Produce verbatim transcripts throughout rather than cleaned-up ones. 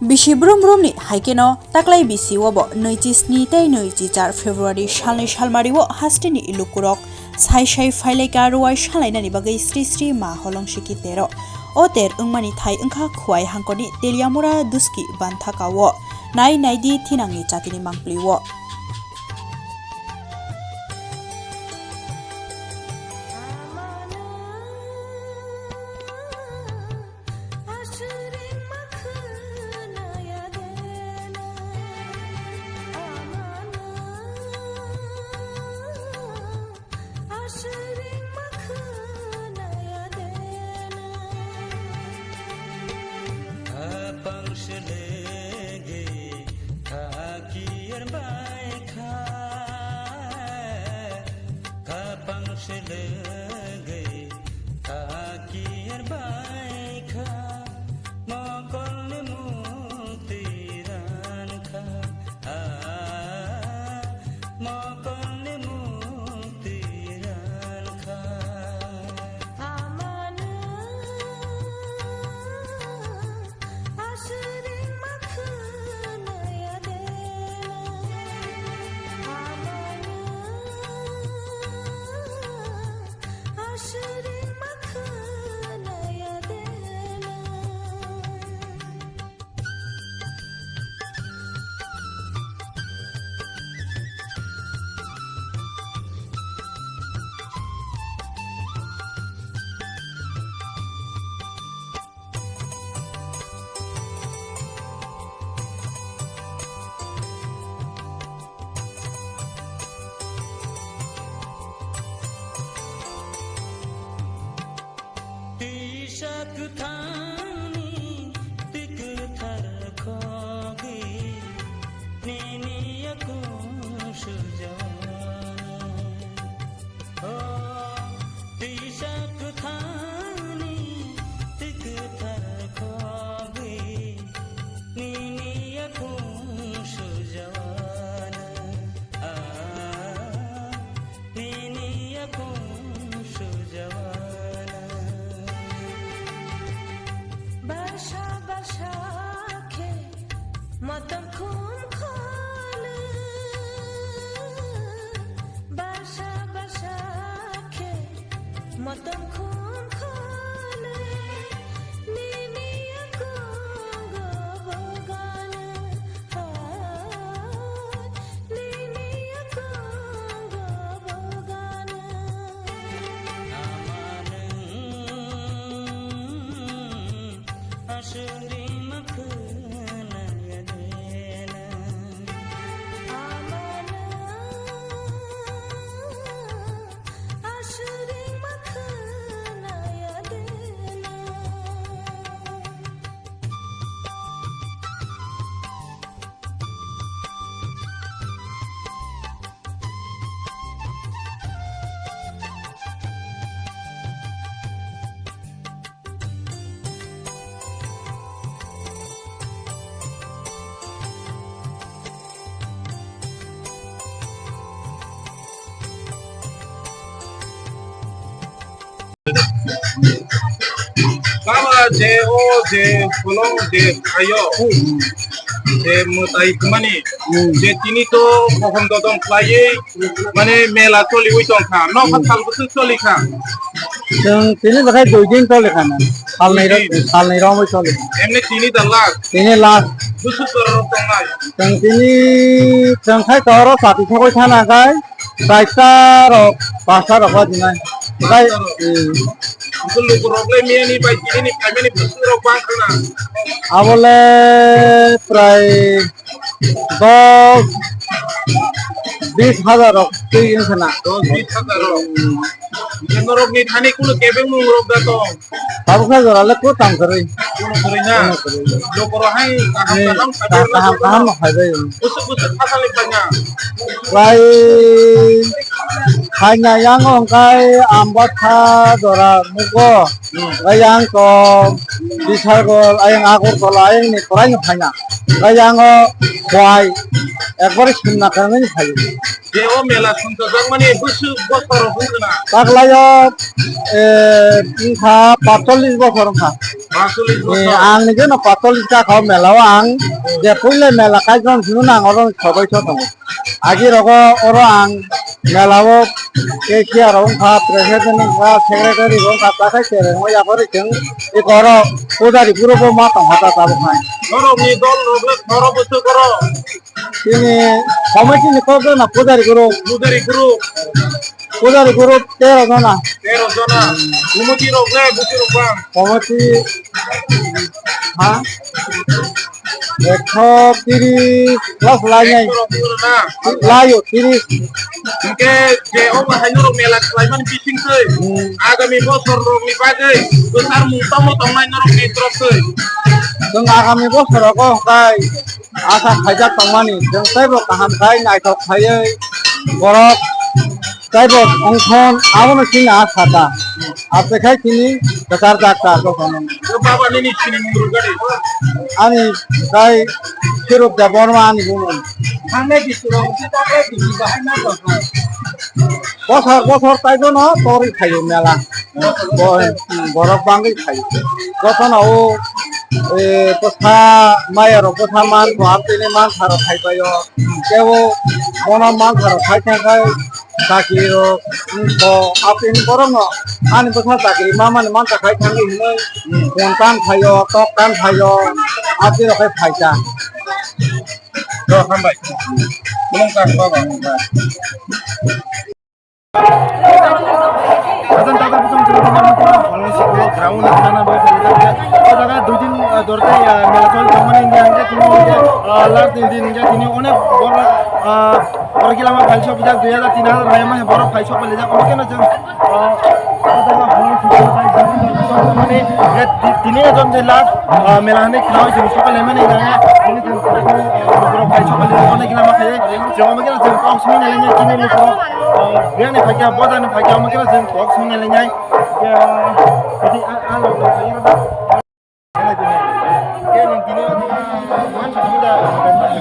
Bisi brum brumni hai kheno taklai bisi obo nwichi sni tei nwichi char February salnwi salmario hasteni lukurok sai sai phailaika rwai salainani bagwi sri sri ma holong siki tero. O ter wngmani thai wngkha Khowai hangkorni Teliamura Duski banthakao. Nai naidi thinangni chakini mangpli o. Apang selege thaki erbai kha, kapang selege thaki erbai kha, mokolni mukti ran kha. Ah, mokolni mukti ran kha. Amano aswrwng ma khwnaya dena. Amano aswrwng ma khwnaya dena. Tisa kwthangni twi kwthar khogwi nini yakung sujana. O tisa kwthangni twi kwthar khogwi nini yakung sujana. Ah, nini yakung sujana. Barsa barsa khe motom khum khole. Barsa barsa khe motom khum khole. Nini yakung go bogana. Nini yakung go bogana. Amanung aswrwng ma khwnaya dena. Amanung aswrwng ma khwnaya dena. Baba je o je kolong je ayo je mwtai kmani je tini to mohon dodong khlaiwi mane mela choliwi tongkha, nokha sal bwswk cholikha. Chwng tini bakhai dui din cholikha na. Salnwi ro-, salnwi romwi choli. Emni tini da last. Tini last. Bwswk borok tongnai. Chwng tini chwng khai toro chati thogwi thana khai. Chaita rok, pasta rok ba dinai. Bai, hmm. Bwswk lukurok le miyani bai tini ni phaimani bwswk rok bang khna. Abole prai dos, bis hajar rok twi wng khna. Dos bis hajar rok. Hmm. Norok ni thani kunu kebeng mung rok da tong. Tabuk khe jora le kok tang kwrwi. Kunu kwrwi na? Kunu kwrwi. Lokoro hai kaham kaham sabar kaham kaham no phaibai. Busuk busuk khasali phai na? Bai phaina yang ongkai amba tha jora mugo. Hmm. Bai yang to Bishalgor, ayang Agartala, ayang ni korai no phaina. Bai yang o khwai ekbari sunna kangwi phai. Je o mela songchajak mani bwswk bosor rok wngkha na? Taklaio, eh, wngkha patchollis bosor wngkha. Eh, ang nigeno patol ka kho mela o ang je puile mela kaijon sunu nang oro sobai so tongo. Agi rogo oro ang mela o ke kiya rong kha, president rong kha, secretary rong kha, ta khai tere mo ya pore cheng e koro pujari guru bo ma tong hata ta bo khai. Norok ni dol rok le khoro busu koro. Ini committee ni kok na pujari guru. Pujari guru. Pujari guru tero jona. Tero jona. Committee rok le busu rok bang. Committee ha? Ekso tiris plus lai nai. Ekso rok pura na. Lai o tiris. Hingke je o bahai norok mela khlaimani bising twi. Hmm. Agami bosor rok ni bagwi kwchar mung tamo tongnai norok ni torok twi. Chwng agami bosor rogo hwnkhe asa khaijak tongmani, chwng teibo kaham khai naithok khaiwi borok teibo wngthon, abono chini asa ta. Ase khai chini kwchar jak ta jotono. O baba nini sini mung rwgadi. Ani bai Sirop Debbarma ani bumung. Thangnai bisurok khe ta khe bini bahai ma tongkha. Bosor bosor taijono torwi phaio mela. Bo-, borok bangwi phaio. Jotono o, e, bwsa mayarok bwsa man, bo amtwini man saro phaibaio. Tebo bono man saro phai thangkhai chakri rok, bo amtwini borokno ani bwsa chakri mamani man sakhai thangwi hinwi, hmm, kon tan phaio, tok tan phaio, amtwi rok khai phaikha. Rok hambai. Khulumkha baba. Hasan tata bosong chwla tongma nukha, phalnai sikhe ground khana bai phaijak. O jaga dui din, ah, dorte, ah, mela choli tongmani hingkhe, hingkhe tini hingkhe, ah, last din, din hingkhe tini onek borok, ah, borok gila ma phai sok jak, dui hajar, tin hajar hai ma borok phai sok bai lijak. Omo kheno chwng, ah, o jaga hwnwi sikhe tongmani hingkhe ti-, tini o jom je last, ah, mela hwnwi khnaui chwng sok bai laimani hingkhe tini chwng, ah, borok phai sok bai lijak, onek gila ma khai. Chwng omo kheno chwng kok simi nai laimani chini lukurok. Biyangni phaikha, bojani phaikha, omo kheno chwng kok songna lengnai. Khe, khe, a, a, log log khe, khe, nang tini, man, man, khe, man, khe,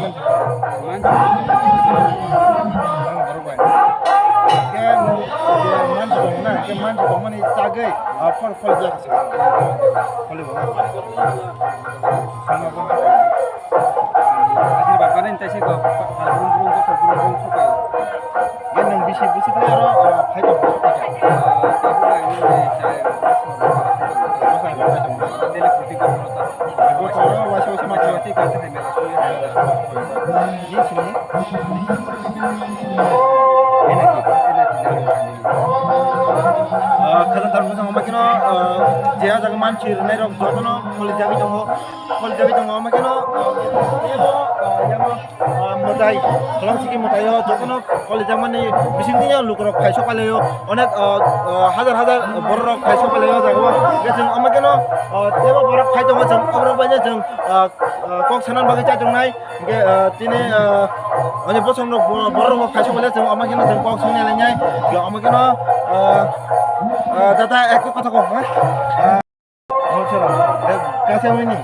man, khe, man, khe, man, chagwi, a, phol, phol, jak, phol, phol. Asir bakmani tei se kok, brum brum bosor brum brum sopai. Ge nang bisi bisi khe aro, ah, phai tong. Ah, tabuk ang ni chai bosor bosor phai tong. Bosor phai tong. Daily fifty kilo ta. Bosor waisa waisa ma chai. Tei kaisa hai mela sui. Ni sini. Ena ki, ena ki. Ah, khajang tar bosong ma kino, ah, je jaga manchi rinai rok jotono kholi jagwi tongo. Kholi jagwi tongo, omo kheno, ah, teibo, ah, yango, ah, mwtai, Khwlangsikhi mwtaio jotono kholi jakmani bisingtwi lukurok phai sok pailaio, onek, ah, ah, hajar hajar bororok phai sok pailaio o jagao. Hingke chwng omo kheno, ah, teibo borok phai tongo, chwng oborok baino chwng, ah, ah, kok sana bagwi chajoknai. Hingke, ah, tini, ah, ani bosongrok bo-, bororokbo phai sok pailai chwng omo kheno chwng kok songna lainai. Hingke omo kheno, ah, ah, dada ekta kotha kok, ha? Ah, Hongchora, eh, kase hwnwi ni?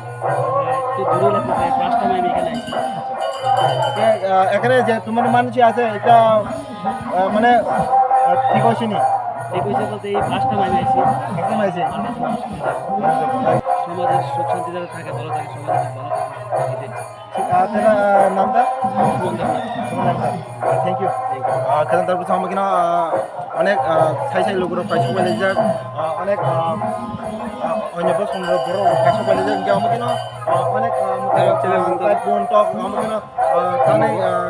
Ekটু দূরে লাগতে চাই, পাঁচটা মাইল এখানে আইছি। Eh, ah, এখানে যে তোমার মানুষ আছে, এটা, ah, মানে, ah, ঠিক হয়েছে নি? ঠিক হয়েছে বলতে এই পাঁচটা মাইল আইছি। পাঁচটা মাইল আইছি? সমাজের সুখ শান্তি যাতে থাকে, ভালো থাকে, সমাজে ভালো থাকে, এটাই। ঠিক, ah, তোমার, ah, নামটা? সুমন দেবনাথ। সুমন Debnath. Ah, thank you. Thank you. Ah, khajang tar bosong omo kheno, ah, onek, ah, sai sai lukurok phai sok pailaijak, ah, onek, ah, ah, onyo bosong rok borok rok phai sok pailaijak, hingke omo kheno, ah, onek, ah, mwtai rok, ah, tai pun tok, omo kheno, ah, tanai, ah,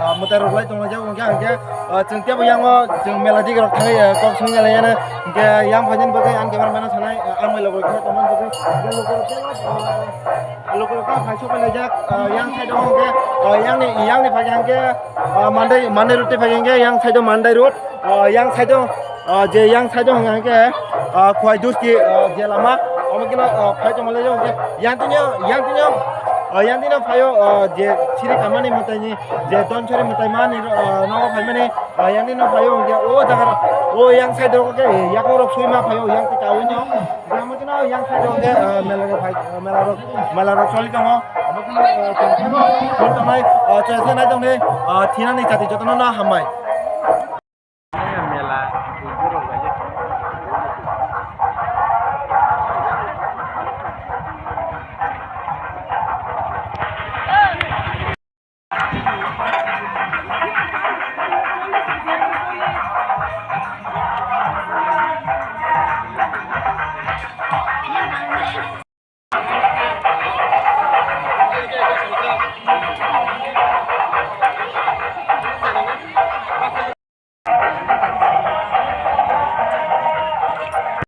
ah, mwtai rok lai tonglaijak, hingke, hingke, ah, chwng tebo yango chwng mela digrok thangwi, ah, kok songya laiyana, hingke yang phainani bagwi ang camera man sanai, ah, ang mai lukurok khe tongmani bagwi, hingke lukurok khe, ah, Lukurok phai sok pailaijak, ah, yang side o hingke, ah, yang ni, yang ni phai hingke, ah, Mandai, Mandai road tei phai hingke, yang side o Mandai road, ah, yang side o, ah, je yang side o hingke, ah, Khowai Dusti, ah, je lama, omo kheno, ah, phai tongma lai hingke, yang tini o, yang tini o, ah, yang tini o phai o, ah, je siri kamani mwtai ni, je Donsori mwtai mani, ah, nogo phaimani, ah, yang tini o phai o hingke, o jaga, o yang side o hingke, yakurok sui ma phai o, yang tini kawi no. Omo kheno yang side o hingke, ah, mela rok phai, ah, mela rok, mela rok choli tongo. Omo kheno, ah, chwng phai tongnai, ah, chwng se nai tongni, ah, thinani chati jotono no hambai. Mela.